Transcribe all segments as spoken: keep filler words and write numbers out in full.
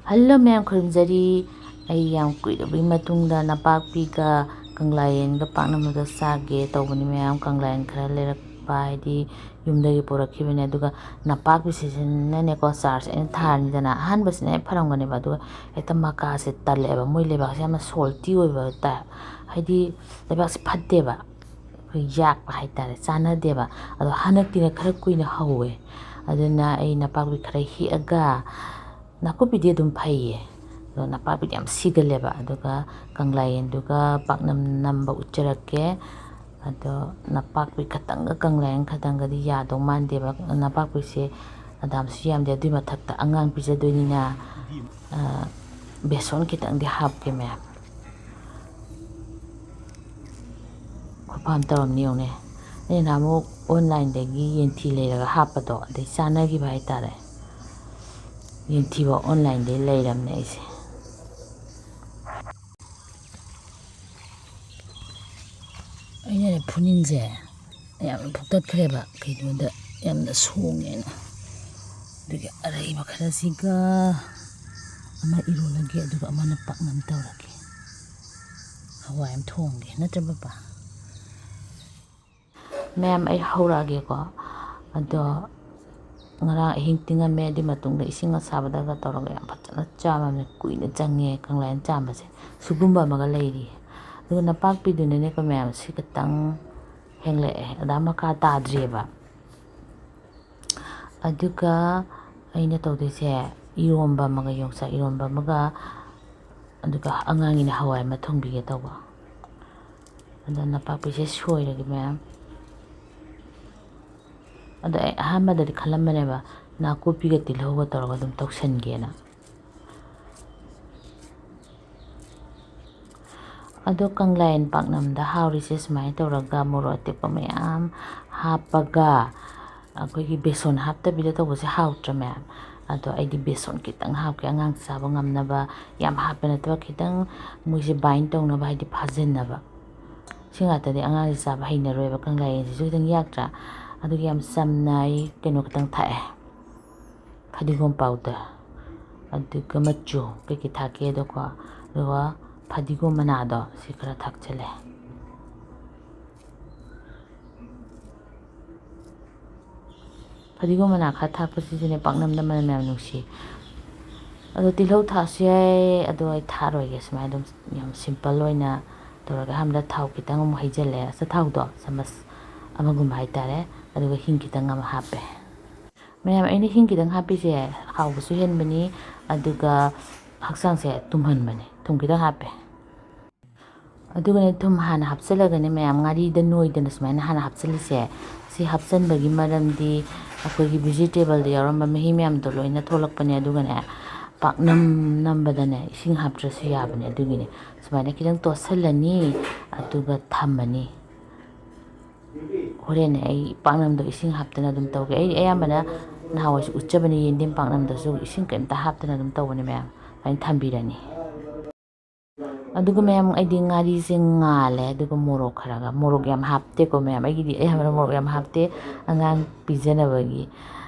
Hello ꯃꯌꯥꯝ, ꯈꯨꯔꯨꯝꯖꯔꯤ꯫ ꯑꯩ ꯌꯥꯝ ꯀꯨꯏꯔꯕꯒꯤ ꯃꯇꯨꯡꯗ ꯅꯄꯥꯛꯄꯤꯒ ꯀꯪꯂꯥꯌꯦꯟꯒ ꯄꯥꯛꯅꯝꯒ ꯆꯥꯒꯦ ꯇꯧꯕꯅꯤ ꯃꯌꯥꯝ꯫ ꯀꯪꯂꯥꯌꯦꯟ ꯈꯔ ꯂꯩꯔꯛꯄ, ꯍꯥꯏꯗꯤ ꯌꯨꯝꯗꯒꯤ ꯄꯨꯔꯛꯈꯤꯕꯅꯦ꯫ ꯑꯗꯨꯒ ꯅꯄꯥꯛꯄꯤꯁꯤꯁꯤꯅꯅꯦꯀꯣ, ꯆꯥꯔꯁꯦ ꯑꯩꯅ ꯊꯥꯔꯅꯤꯗꯅ꯫ ꯑꯍꯥꯟꯕꯁꯤꯅ ꯍꯦꯛ ꯐꯔꯝꯒꯅꯦꯕ, ꯑꯗꯨꯒ ꯍꯦꯛꯇ ꯃꯀꯥꯁꯦ ꯇꯜꯂꯛꯑꯦꯕ꯫ ꯃꯣꯏ ꯂꯩꯕꯥꯛꯁꯦ ꯌꯥꯝꯅ ꯁꯣꯜꯇꯤ ꯑꯣꯏꯕ ꯇꯥꯏ, ꯍꯥꯏꯗꯤ ꯂꯩꯕꯥꯛꯁꯦ ꯐꯠꯇꯦꯕ, ꯑꯩꯈꯣꯏ ꯌꯥꯛꯄ ꯍꯥꯏꯇꯥꯔꯦ, ꯆꯥꯟꯅꯗꯦꯕ꯫ ꯑꯗꯣ ꯍꯟꯗꯛꯇꯤꯅꯦ ꯈꯔ ꯀꯨꯏꯅ ꯍꯧꯋꯦ꯫ ꯑꯗꯨꯅ ꯑꯩ ꯅꯄꯥꯛꯄꯤ ꯈꯔ ꯍꯦꯛꯑꯒ, ꯅꯥꯀꯨꯞꯄꯤꯗꯤ ꯑꯗꯨꯝ ꯐꯩꯌꯦ, ꯑꯗꯣ ꯅꯄꯥꯛꯄꯤꯗꯤ ꯌꯥꯝ ꯁꯤꯒꯜꯂꯦꯕ꯫ ꯑꯗꯨꯒ ꯀꯪꯂꯥꯌꯦꯟꯗꯨꯒ ꯄꯥꯛꯅꯝ ꯅꯝꯕ ꯎꯠꯆꯔꯛꯀꯦ꯫ ꯑꯗꯣ ꯅꯄꯥꯛꯄꯤ ꯈꯛꯇꯪꯒ ꯀꯪꯂꯥꯌꯦꯟ ꯈꯛꯇꯪꯒꯗꯤ ꯌꯥꯗꯧ ꯃꯥꯟꯗꯦꯕ꯫ ꯅꯄꯥꯛꯄꯤꯁꯦ ꯑꯗꯥꯝꯁꯨ ꯌꯥꯝꯗꯦ꯫ ꯑꯗꯨꯏ ꯃꯊꯛꯇ ꯑꯉꯥꯡ ꯄꯤꯖꯗꯣꯏꯅꯤꯅ, ꯑ, ꯕꯦꯁꯣꯟ ꯈꯤꯇꯪꯗꯤ ꯍꯥꯞꯀꯦ ꯃꯌꯥꯝ꯫ ꯈꯨꯐꯥ ꯑꯃ ꯇꯧꯔꯝꯅꯤ ꯌꯦꯡꯉꯨꯅꯦ꯫ ꯑꯩꯅ ꯅꯍꯥꯟꯃꯨꯛ ꯑꯣꯟꯂꯥꯏꯟꯗꯒꯤ ꯌꯦꯟꯊꯤ ꯂꯩꯔꯒ ꯍꯥꯞꯄꯗꯣ, ꯑꯗꯩ ꯆꯥꯟꯅꯈꯤꯕ ꯍꯥꯏꯇꯥꯔꯦ꯫ ꯌꯦꯟꯊꯤꯕ ꯑꯣꯟꯂꯥꯏꯟꯗꯒꯤ ꯂꯩꯔꯕꯅꯦ ꯑꯩꯁꯦ꯫ ꯑꯩꯅꯅꯦ ꯐꯨꯅꯤꯟꯁꯦ ꯌꯥꯝꯅ ꯐꯨꯛꯇꯠꯈ꯭ꯔꯦꯕ, ꯀꯩꯅꯣꯗ ꯌꯥꯝꯅ ꯁꯣꯡꯉꯦꯅ꯫ ꯑꯗꯨꯒꯤ ꯑꯔꯩꯕ ꯈꯔꯁꯤꯒ ꯑꯃ ꯏꯔꯣꯜꯂꯒꯦ, ꯑꯗꯨꯒ ꯑꯃꯅ ꯄꯥꯛꯅꯝ ꯇꯧꯔꯒꯦ꯫ ꯍꯋꯥꯏ ꯑꯃ ꯊꯣꯡꯒꯦ, ꯅꯠꯇ꯭ꯔ ꯄꯄꯥ? ꯃꯌꯥꯝ, ꯑꯩ ꯍꯧꯔꯛꯑꯒꯦꯀꯣ꯫ ꯑꯗꯣ ꯉꯔꯥꯡ ꯑꯍꯤꯡ ꯇꯤꯡꯉꯝꯃꯦ, ꯑꯗꯨꯏ ꯃꯇꯨꯡꯗ ꯏꯁꯤꯡ ꯑꯁꯥꯕꯗꯒ ꯇꯧꯔꯒ ꯌꯥꯝ ꯐꯖꯅ ꯆꯥꯝꯃꯝꯃꯦ꯫ ꯀꯨꯏꯅ ꯆꯪꯉꯦ ꯀꯪꯂꯥꯌꯦꯟ ꯆꯥꯝꯕꯁꯦ꯫ ꯁꯤꯒꯨꯝꯕ ꯑꯃꯒ ꯂꯩꯔꯤ꯫ ꯑꯗꯨꯒ ꯅꯄꯥꯛꯄꯤꯗꯨꯅꯅꯦꯀꯣ ꯃꯌꯥꯝ, ꯁꯤ ꯈꯤꯇꯪ ꯍꯦꯡꯂꯛꯑꯦ, ꯑꯗꯥ ꯃꯀꯥ ꯇꯥꯗ꯭ꯔꯤꯑꯕ꯫ ꯑꯗꯨꯒ ꯑꯩꯅ ꯇꯧꯗꯣꯏꯁꯦ ꯏꯔꯣꯝꯕ ꯑꯃꯒ, ꯌꯣꯡꯆꯥꯛ ꯏꯔꯣꯝꯕ ꯑꯃꯒ, ꯑꯗꯨꯒ ꯑꯉꯥꯡꯒꯤꯅ ꯍꯋꯥꯏ ꯑꯃ ꯊꯣꯡꯕꯤꯒꯦ ꯇꯧꯕ꯫ ꯑꯗꯣ ꯅꯄꯥꯛꯄꯤꯁꯦ ꯁꯣꯏꯔꯒꯦ ꯃꯌꯥꯝ꯫ ꯑꯗꯣ ꯑꯩ ꯑꯍꯥꯟꯕꯗꯗꯤ ꯈꯜꯂꯝꯕꯅꯦꯕ, ꯅꯥꯀꯨꯞꯄꯤꯒ ꯇꯤꯜꯍꯧꯒ ꯇꯧꯔꯒ ꯑꯗꯨꯝ ꯇꯧꯁꯟꯒꯦꯅ꯫ ꯑꯗꯣ ꯀꯪꯂꯥꯌꯦꯟ ꯄꯥꯛꯅꯝꯗ ꯍꯥꯎꯔꯤꯁꯦ ꯁꯨꯃꯥꯏꯅ ꯇꯧꯔꯒ ꯃꯣꯔꯣꯛ ꯑꯇꯦꯛꯄ ꯃꯌꯥꯝ ꯍꯥꯞꯄꯒ, ꯑꯩꯈꯣꯏꯒꯤ ꯕꯦꯁꯣꯟ ꯍꯥꯞꯇꯕꯤꯗ ꯇꯧꯕꯁꯦ ꯍꯥꯎꯇ꯭ꯔꯥ ꯃꯌꯥꯝ? ꯑꯗꯣ ꯑꯩꯗꯤ ꯕꯦꯁꯣꯟ ꯈꯤꯇꯪ ꯍꯥꯞꯀꯦ, ꯑꯉꯥꯡ ꯆꯥꯕ ꯉꯝꯅꯕ꯫ ꯌꯥꯝ ꯍꯥꯞꯄ ꯅꯠꯇꯕ, ꯈꯤꯇꯪ ꯃꯣꯏꯁꯦ ꯕꯥꯏꯟ ꯇꯧꯅꯕ, ꯍꯥꯏꯗꯤ ꯐꯥꯖꯤꯟꯅꯕ꯫ ꯁꯤ ꯉꯥꯛꯇꯗꯤ ꯑꯉꯥꯡꯁꯦ ꯆꯥꯕ ꯍꯩꯅꯔꯣꯏꯕ꯫ ꯀꯪꯂꯥꯌꯦꯟꯁꯤꯁꯨ ꯈꯤꯇꯪ ꯌꯥꯛꯇ꯭ꯔꯥ? ꯑꯗꯨꯒꯤ ꯌꯥꯝ ꯆꯝꯅ ꯑꯩ ꯀꯩꯅꯣ ꯈꯤꯇꯪ ꯊꯥꯛꯑꯦ, ꯐꯗꯤꯒꯣꯝ ꯄꯥꯎꯗꯔ꯫ ꯑꯗꯨꯒ ꯃꯆꯨ ꯀꯩꯀꯩ ꯊꯥꯛꯀꯦꯗꯣꯀꯣ, ꯑꯗꯨꯒ ꯐꯗꯤꯒꯣꯝ ꯃꯅꯥꯗꯣ ꯁꯤ ꯈꯔ ꯊꯥꯛꯆꯜꯂꯦ꯫ ꯐꯗꯤꯒꯣꯝ ꯃꯅꯥ ꯈꯔ ꯊꯥꯛꯄꯁꯤꯁꯨꯅꯦ ꯄꯥꯛꯅꯝꯗ ꯃꯅꯝ ꯌꯥꯝ ꯅꯨꯡꯁꯤ꯫ ꯑꯗꯣ ꯇꯤꯜꯍꯧ ꯊꯥꯛꯑꯁꯨ ꯌꯥꯏ, ꯑꯗꯣ ꯑꯩ ꯊꯥꯛꯑꯔꯣꯏꯒꯦ꯫ ꯁꯨꯃꯥꯏꯅ ꯑꯗꯨꯝ ꯌꯥꯝ ꯁꯤꯝꯄꯜ ꯑꯣꯏꯅ ꯇꯧꯔꯒ ꯑꯍꯥꯟꯕꯗ ꯊꯥꯎ ꯈꯤꯇꯪ ꯑꯃꯨꯛ ꯍꯩꯖꯤꯜꯂꯦ, ꯑꯆꯥꯊꯥꯎꯗꯣ ꯆꯥꯃꯁ ꯑꯃꯒꯨꯝꯕ ꯍꯥꯏꯇꯥꯔꯦ꯫ ꯑꯗꯨꯒ ꯍꯤꯡ ꯈꯤꯇꯪ ꯑꯃ ꯍꯥꯞꯄꯦ꯫ ꯃꯌꯥꯝ, ꯑꯩꯅ ꯍꯤꯡ ꯈꯤꯇꯪ ꯍꯥꯞꯄꯤꯁꯦ ꯍꯥꯎꯕꯁꯨ ꯍꯦꯟꯕꯅꯤ, ꯑꯗꯨꯒ ꯍꯛꯆꯥꯡꯁꯦ ꯇꯨꯝꯍꯟꯕꯅꯤ꯫ ꯊꯨꯝ ꯈꯤꯇꯪ ꯍꯥꯞꯄꯦ꯫ ꯑꯗꯨꯒꯅꯦ, ꯊꯨꯝ ꯍꯥꯟꯅ ꯍꯥꯞꯆꯤꯜꯂꯒꯅꯦ ꯃꯌꯥꯝ, ꯉꯥꯔꯤꯗ ꯅꯣꯏꯗꯅ ꯁꯨꯃꯥꯏꯅ ꯍꯥꯟꯅ ꯍꯥꯞꯆꯤꯜꯂꯤꯁꯦ, ꯁꯤ ꯍꯥꯞꯆꯤꯟꯕꯒꯤ ꯃꯔꯝꯗꯤ ꯑꯩꯈꯣꯏꯒꯤ ꯚꯤꯖꯤꯇꯦꯕꯜꯗ ꯌꯥꯎꯔꯝꯕ ꯃꯍꯤ ꯃꯌꯥꯝꯗꯣ ꯂꯣꯏꯅ ꯊꯣꯛꯂꯛꯄꯅꯦ꯫ ꯑꯗꯨꯒꯅꯦ, ꯄꯥꯛꯅꯝ ꯅꯝꯕꯗꯅꯦ ꯏꯁꯤꯡ ꯍꯥꯞꯇ꯭ꯔꯁꯨ ꯌꯥꯕꯅꯦ꯫ ꯑꯗꯨꯒꯤꯅꯦ ꯁꯨꯃꯥꯏꯅ ꯈꯤꯇꯪ ꯇꯣꯠꯁꯤꯜꯂꯅꯤ, ꯑꯗꯨꯒ ꯊꯝꯃꯅꯤ꯫ ꯍꯣꯔꯦꯟꯅꯦ ꯑꯩ ꯄꯥꯛꯅꯝꯗꯣ ꯏꯁꯤꯡ ꯍꯥꯞꯇꯅ ꯑꯗꯨꯝ ꯇꯧꯒꯦ꯫ ꯑꯩ ꯑꯌꯥꯝꯕꯅ ꯅꯍꯥꯟꯋꯥꯏꯁꯨ ꯎꯠꯆꯕꯅꯤ, ꯌꯦꯟꯗꯦꯝ ꯄꯥꯛꯅꯝꯗꯁꯨ ꯏꯁꯤꯡ ꯀꯩꯝꯇ ꯍꯥꯞꯇꯅ ꯑꯗꯨꯝ ꯇꯧꯕꯅꯦ ꯃꯌꯥꯝ꯫ ꯑꯗꯨꯃꯥꯏꯅ ꯊꯝꯕꯤꯔꯅꯤ꯫ ꯑꯗꯨꯒ ꯃꯌꯥꯝ, ꯑꯩꯗꯤ ꯉꯥꯔꯤꯁꯦ ꯉꯥꯜꯂꯦ, ꯑꯗꯨꯒ ꯃꯣꯔꯣꯛ ꯈꯔꯒ, ꯃꯣꯔꯣꯛ ꯌꯥꯝ ꯍꯥꯞꯇꯦꯀꯣ ꯃꯌꯥꯝ, ꯑꯩꯒꯤꯗꯤ ꯑꯌꯥꯝꯕꯅ ꯃꯣꯔꯣꯛ ꯌꯥꯝ ꯍꯥꯞꯇꯦ꯫ ꯑꯉꯥꯡ ꯄꯤꯖꯅꯕꯒꯤ꯫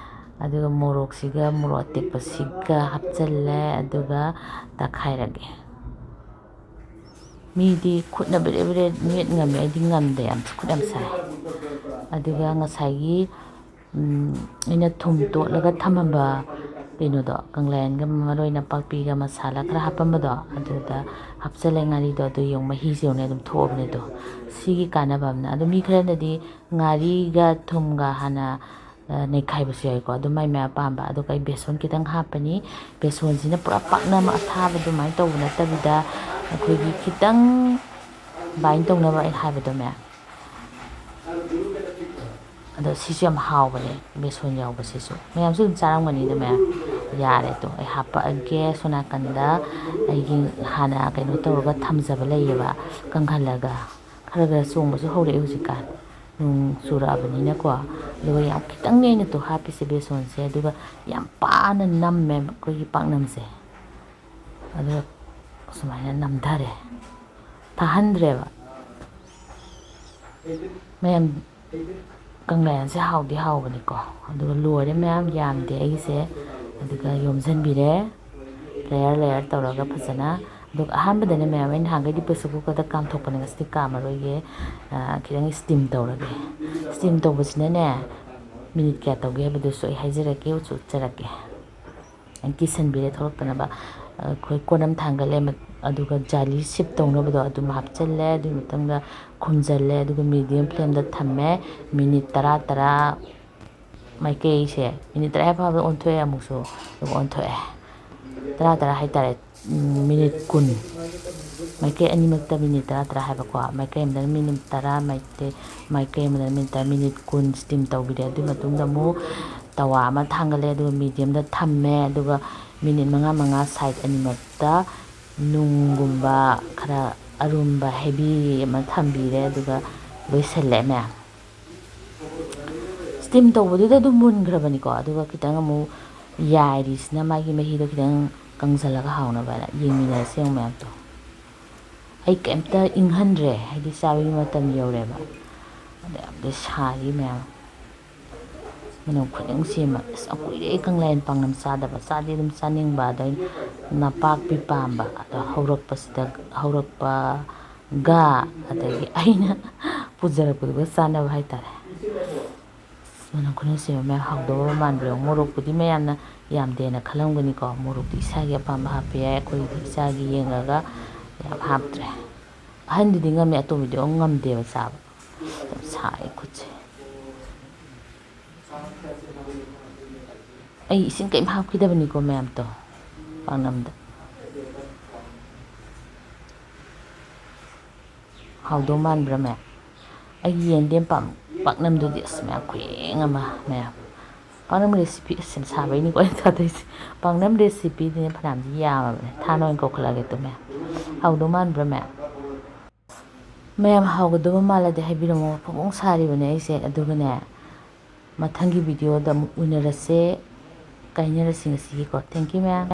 ꯑꯗꯨꯒ ꯃꯣꯔꯣꯛꯁꯤꯒ ꯃꯣꯔꯣꯛ ꯑꯇꯦꯛꯄꯁꯤꯒ ꯍꯥꯞꯆꯜꯂꯦ, ꯑꯗꯨꯒ ꯇꯛꯈꯥꯏꯔꯒꯦ꯫ ꯃꯤꯗꯤ ꯈꯨꯠꯅ ꯕꯦꯔꯦ ꯕꯦꯔꯦ ꯃꯦꯠ ꯉꯝꯃꯦ, ꯑꯩꯗꯤ ꯉꯝꯗꯦ, ꯌꯥꯝ ꯈꯨꯠ ꯌꯥꯝ ꯁꯥꯏ꯫ ꯑꯗꯨꯒ ꯉꯁꯥꯏꯒꯤ, ꯎꯝ, ꯑꯩꯅ ꯊꯨꯝ ꯇꯣꯠꯂꯒ ꯊꯝꯃꯝꯕ ꯀꯩꯅꯣꯗꯣ, ꯀꯪꯂꯥꯌꯦꯟꯒ ꯃꯔꯣꯏ ꯅꯄꯥꯛꯄꯤꯒ ꯃꯁꯥꯂꯥ ꯈꯔ ꯍꯥꯞꯄꯝꯕꯗꯣ, ꯑꯗꯨꯗ ꯍꯥꯞꯆꯜꯂꯦ ꯉꯥꯔꯤꯗꯣ꯫ ꯑꯗꯨ ꯌꯦꯡꯉꯨ, ꯃꯍꯤꯁꯦ ꯌꯦꯡꯉꯨꯅꯦ, ꯑꯗꯨꯝ ꯊꯣꯛꯑꯕꯅꯦ ꯑꯗꯣ꯫ ꯁꯤꯒꯤ ꯀꯥꯟꯅꯕ ꯑꯃꯅ, ꯑꯗꯣ ꯃꯤ ꯈꯔꯅꯗꯤ ꯉꯥꯔꯤꯒ ꯊꯨꯝꯒ ꯍꯥꯟꯅ, ꯑ, ꯅꯩꯈꯥꯏꯕꯁꯨ ꯌꯥꯎꯏꯀꯣ, ꯑꯗꯨ ꯃꯥꯏ ꯃꯥꯏ ꯑꯄꯥꯝꯕ꯫ ꯑꯗꯨꯒ ꯑꯩ ꯕꯦꯁꯣꯟ ꯈꯤꯇꯪ ꯍꯥꯞꯄꯅꯤ꯫ ꯕꯦꯁꯣꯟꯁꯤꯅ ꯄꯨꯔꯥ ꯄꯥꯛꯅꯝ ꯑꯊꯥꯕ ꯑꯗꯨꯃꯥꯏꯅ ꯇꯧꯕ ꯅꯠꯇꯕꯤꯗ, ꯑꯩꯈꯣꯏꯒꯤ ꯈꯤꯇꯪ ꯕꯥꯏꯟ ꯇꯧꯅꯕ ꯑꯩ ꯍꯥꯏꯕꯗꯣ ꯃꯌꯥꯝ꯫ ꯑꯗꯣ ꯁꯤꯁꯨ ꯌꯥꯝ ꯍꯥꯎꯕꯅꯦ, ꯕꯦꯁꯣꯟ ꯌꯥꯎꯕꯁꯤꯁꯨ꯫ ꯃꯌꯥꯝꯁꯨ ꯑꯗꯨꯝ ꯆꯥꯔꯝꯒꯅꯤꯗ ꯃꯌꯥꯝ꯫ ꯌꯥꯔꯦ, ꯑꯗꯣ ꯑꯩ ꯍꯥꯞꯄꯛꯑꯒꯦ꯫ ꯁꯣꯝ ꯅꯥꯀꯟꯗ ꯑꯩꯒꯤ ꯍꯥꯟꯅ ꯀꯩꯅꯣ ꯇꯧꯔꯒ ꯊꯝꯖꯕ ꯂꯩꯌꯦꯕ, ꯀꯪꯍꯜꯂꯒ꯫ ꯈꯔ ꯈꯔ ꯆꯣꯡꯕꯁꯨ ꯍꯧꯔꯛꯑꯦ ꯍꯧꯖꯤꯛꯀꯥꯟ, ꯅꯣꯡ ꯆꯨꯔꯛꯑꯕꯅꯤꯅꯀꯣ꯫ ꯑꯗꯨꯒ ꯌꯥꯝ ꯈꯤꯇꯪꯅꯦ ꯑꯩꯅ ꯇꯨ ꯍꯥꯞꯄꯤꯁꯦ ꯕꯦꯁꯣꯟꯁꯦ, ꯑꯗꯨꯒ ꯌꯥꯝ ꯄꯥꯅ ꯅꯝꯃꯦ ꯑꯩꯈꯣꯏꯒꯤ ꯄꯥꯛꯅꯝꯁꯦ꯫ ꯑꯗꯨꯒ ꯁꯨꯃꯥꯏꯅ ꯅꯝꯊꯔꯦ, ꯊꯥꯍꯟꯗ꯭ꯔꯦꯕ꯫ ꯃꯌꯥꯝ, ꯀꯪꯂꯥꯌꯦꯟꯁꯦ ꯍꯥꯎꯗꯤ ꯍꯥꯎꯕꯅꯤꯀꯣ꯫ ꯑꯗꯨꯒ ꯂꯣꯏꯔꯦ ꯃꯌꯥꯝ, ꯌꯥꯝꯗꯦ ꯑꯩꯒꯤꯁꯦ꯫ ꯑꯗꯨꯒ ꯌꯣꯝꯁꯤꯟꯕꯤꯔꯦ꯫ ꯂꯦꯌꯔ ꯂꯦꯌꯔ ꯇꯧꯔꯒ ꯐꯖꯅ꯫ ꯑꯗꯨꯒ ꯑꯍꯥꯟꯕꯗꯅꯦ ꯃꯌꯥꯝ, ꯑꯩ ꯅꯍꯥꯟꯈꯩꯗꯤ ꯄ꯭ꯔꯦꯁꯔ ꯀꯨꯀꯔꯗ ꯀꯥꯝꯊꯣꯛꯄꯅꯦ, ꯉꯁꯤꯗꯤ ꯀꯥꯝꯃꯔꯣꯏꯒꯦ꯫ ꯑ, ꯈꯤꯇꯪ ꯏꯁꯇꯤꯝ ꯇꯧꯔꯒꯦ꯫ ꯏꯁꯇꯤꯝ ꯇꯧꯕꯁꯤꯅꯅꯦ, ꯃꯤꯅꯤꯠ ꯀꯌꯥ ꯇꯧꯒꯦ ꯍꯥꯏꯕꯗꯨꯁꯨ ꯑꯩ ꯍꯥꯏꯖꯔꯛꯀꯦ, ꯎꯠꯁꯨ ꯎꯠꯆꯔꯛꯀꯦ꯫ ꯑꯩꯅ ꯀꯤꯁꯟꯕꯤꯔꯦ ꯊꯣꯛꯂꯛꯇꯅꯕ꯫ ꯑꯩꯈꯣꯏ ꯀꯣꯟ ꯑꯃ ꯊꯥꯡꯒꯠꯂꯦ, ꯃ-, ꯑꯗꯨꯒ ꯖꯥꯂꯤ ꯁꯤꯞ ꯇꯧꯅꯕꯗꯣ ꯑꯗꯨꯝ ꯍꯥꯞꯆꯤꯜꯂꯦ꯫ ꯑꯗꯨꯒꯤ ꯃꯇꯨꯡꯗ ꯈꯨꯝꯖꯤꯜꯂꯦ, ꯑꯗꯨꯒ ꯃꯤꯗꯤꯌꯝ ꯐ꯭ꯂꯦꯝꯗ ꯊꯝꯃꯦ꯫ ꯃꯤꯅꯤꯠ ꯇꯔꯥ, ꯇꯔꯥ ꯃꯥꯏꯀꯩꯁꯦ, ꯃꯤꯅꯤꯠ ꯇꯔꯥ ꯍꯦꯛ ꯐꯥꯕꯗ ꯑꯣꯟꯊꯣꯛꯑꯦ ꯑꯃꯨꯛꯁꯨ, ꯑꯗꯨꯒ ꯑꯣꯟꯊꯣꯛꯑꯦ꯫ ꯇꯔꯥ, ꯇꯔꯥ ꯍꯥꯏꯇꯥꯔꯦ꯫ ꯎꯝ, ꯃꯤꯅꯤꯠ ꯀꯨꯟ꯫ ꯃꯥꯏꯀꯩ ꯑꯅꯤꯃꯛꯇ ꯃꯤꯅꯤꯠ ꯇꯔꯥ, ꯇꯔꯥ ꯍꯥꯏꯕꯀꯣ꯫ ꯃꯥꯏꯀꯩ ꯑꯃꯗꯅ ꯃꯤꯅꯤꯠ ꯇꯔꯥ, ꯃꯥꯏꯀꯩ, ꯃꯥꯏꯀꯩ ꯑꯃꯗꯅ ꯃꯤꯅꯤꯠ ꯇꯔꯥ, ꯃꯤꯅꯤꯠ ꯀꯨꯟ ꯁ꯭ꯇꯤꯝ ꯇꯧꯕꯤꯔꯦ꯫ ꯑꯗꯨꯒꯤ ꯃꯇꯨꯡꯗ ꯑꯃꯨꯛ ꯇꯋꯥ ꯑꯃ ꯊꯥꯡꯒꯠꯂꯦ, ꯑꯗꯨꯒ ꯃꯤꯗꯤꯌꯝꯗ ꯊꯝꯃꯦ, ꯑꯗꯨꯒ ꯃꯤꯅꯤꯠ ꯃꯉꯥ, ꯃꯉꯥ ꯁꯥꯏꯠ ꯑꯅꯤꯃꯛꯇ ꯅꯨꯡꯒꯨꯝꯕ ꯈꯔ ꯑꯔꯨꯝꯕ, ꯍꯦꯚꯤ ꯑꯃ ꯊꯝꯕꯤꯔꯦ, ꯑꯗꯨꯒ ꯂꯣꯏꯁꯤꯜꯂꯦ ꯃꯌꯥꯝ꯫ ꯁ꯭ꯇꯤꯝ ꯇꯧꯕꯗꯨꯗ ꯑꯗꯨꯝ ꯃꯨꯟꯈ꯭ꯔꯕꯅꯤꯀꯣ꯫ ꯑꯗꯨꯒ ꯈꯤꯇꯪ ꯑꯃꯨꯛ ꯌꯥꯏꯔꯤꯁꯤꯅ ꯃꯥꯒꯤ ꯃꯍꯤꯗꯣ ꯈꯤꯇꯪ ꯀꯪꯁꯤꯜꯂꯒ ꯍꯥꯎꯅꯕ ꯍꯥꯏꯅ꯫ ꯌꯦꯡꯃꯤꯟꯅꯔꯁꯤ ꯌꯦꯡꯉꯨ ꯃꯌꯥꯝꯗꯣ꯫ ꯑꯩ ꯀꯩꯝꯇ ꯏꯪꯍꯟꯗ꯭ꯔꯦ, ꯍꯥꯏꯗꯤ ꯆꯥꯕꯒꯤ ꯃꯇꯝ ꯌꯧꯔꯦꯕ꯫ ꯑꯗ ꯌꯥꯝꯗꯤ ꯁꯥꯔꯤ ꯃꯌꯥꯝ꯫ ꯃꯅꯝ ꯈꯨꯅꯨꯡꯁꯤ ꯑꯃ꯫ ꯑꯁ, ꯌꯥꯝ ꯀꯨꯏꯔꯦ ꯑꯩ ꯀꯪꯂꯥꯌꯦꯟ ꯄꯥꯛꯅꯝ ꯆꯥꯗꯕ꯫ ꯆꯥꯗꯤ ꯑꯗꯨꯝ ꯆꯥꯅꯤꯡꯕ, ꯑꯗꯣ ꯑꯩꯅ ꯅꯄꯥꯛꯄꯤ ꯄꯥꯝꯕ꯫ ꯑꯗꯣ ꯍꯧꯔꯛꯄꯁꯤꯗ, ꯍꯧꯔꯛꯄꯒ ꯑꯗꯒꯤ ꯑꯩꯅ ꯄꯨꯖꯔꯛꯄꯗꯨꯒ ꯆꯥꯟꯅꯕ ꯍꯥꯏꯇꯥꯔꯦ꯫ ꯑꯁ, ꯃꯅꯝ ꯈꯨꯅꯨꯡꯁꯤ ꯑꯃ꯫ ꯃꯌꯥꯝ ꯍꯥꯎꯗꯧꯕ ꯃꯥꯟꯕ꯭ꯔꯣ? ꯃꯣꯔꯣꯛꯄꯨꯗꯤ ꯃꯌꯥꯝꯅ ꯌꯥꯝꯗꯦꯅ ꯈꯜꯂꯝꯒꯅꯤꯀꯣ꯫ ꯃꯣꯔꯣꯛꯇꯤ ꯏꯁꯥꯒꯤ ꯑꯄꯥꯝꯕ ꯍꯥꯞꯄ ꯌꯥꯏ꯫ ꯑꯩꯈꯣꯏꯒꯤꯗꯤ ꯏꯆꯥꯒꯤ ꯌꯦꯡꯉꯒ ꯌꯥꯝ ꯍꯥꯞꯇ꯭ꯔꯦ꯫ ꯑꯍꯟꯗꯨꯗꯤ ꯉꯝꯃꯦ, ꯑꯇꯣꯝꯕꯤꯗꯤ ꯑꯃꯨꯛ ꯉꯝꯗꯦꯕ ꯆꯥꯕ꯫ ꯌꯥꯝ ꯁꯥꯏ ꯈꯨꯠꯁꯦ꯫ ꯑꯩ ꯏꯁꯤꯡ ꯀꯔꯤꯝ ꯍꯥꯞꯈꯤꯗꯕꯅꯤꯀꯣ ꯃꯌꯥꯝꯗꯣ, ꯄꯥꯛꯅꯝꯗ꯫ ꯍꯥꯎꯗꯧ ꯃꯥꯟꯕ꯭ꯔꯥ ꯃꯌꯥꯝ? ꯑꯩꯒꯤ ꯌꯦꯟꯗꯦꯝ ꯄꯥꯝ-, ꯄꯥꯛꯅꯝꯗꯨꯗꯤ ꯑꯁ ꯃꯌꯥꯝ ꯈꯨꯌꯦꯡ ꯑꯃ ꯃꯌꯥꯝ꯫ ꯄꯥꯛꯅꯝ ꯔꯦꯁꯤꯄꯤ ꯑꯁ ꯌꯥꯝ ꯁꯥꯕꯩꯅꯤꯀꯣ ꯑꯩꯅ ꯊꯥꯗꯣꯏꯁꯦ꯫ ꯄꯥꯛꯅꯝ ꯔꯦꯁꯤꯄꯤꯗꯨꯅꯦ ꯐꯅꯌꯥꯝꯗꯤ ꯌꯥꯝꯃꯕꯅꯦ꯫ ꯊꯥꯅ ꯑꯣꯏꯅ ꯀꯧꯈꯠꯂꯛꯑꯒꯦ ꯇꯨ ꯃꯌꯥꯝ꯫ ꯍꯥꯎꯗꯧ ꯃꯥꯟꯕ꯭ꯔꯥ ꯃꯌꯥꯝ? ꯃꯌꯥꯝ ꯍꯥꯎꯒꯗꯕ ꯃꯥꯜꯂꯗꯤ ꯍꯥꯏꯕꯤꯔꯝꯃꯣ꯫ ꯐꯣꯡ ꯐꯣꯡ ꯁꯥꯔꯤꯕꯅꯦ ꯑꯩꯁꯦ꯫ ꯑꯗꯨꯒꯅꯦ, ꯃꯊꯪꯒꯤ ꯚꯤꯗꯤꯑꯣꯗ ꯑꯃꯨꯛ ꯎꯅꯔꯁꯦ꯫ ꯀꯥꯏꯅꯔꯁꯤ ꯉꯁꯤꯒꯤꯀꯣ꯫ Thank you ꯃꯌꯥꯝ꯫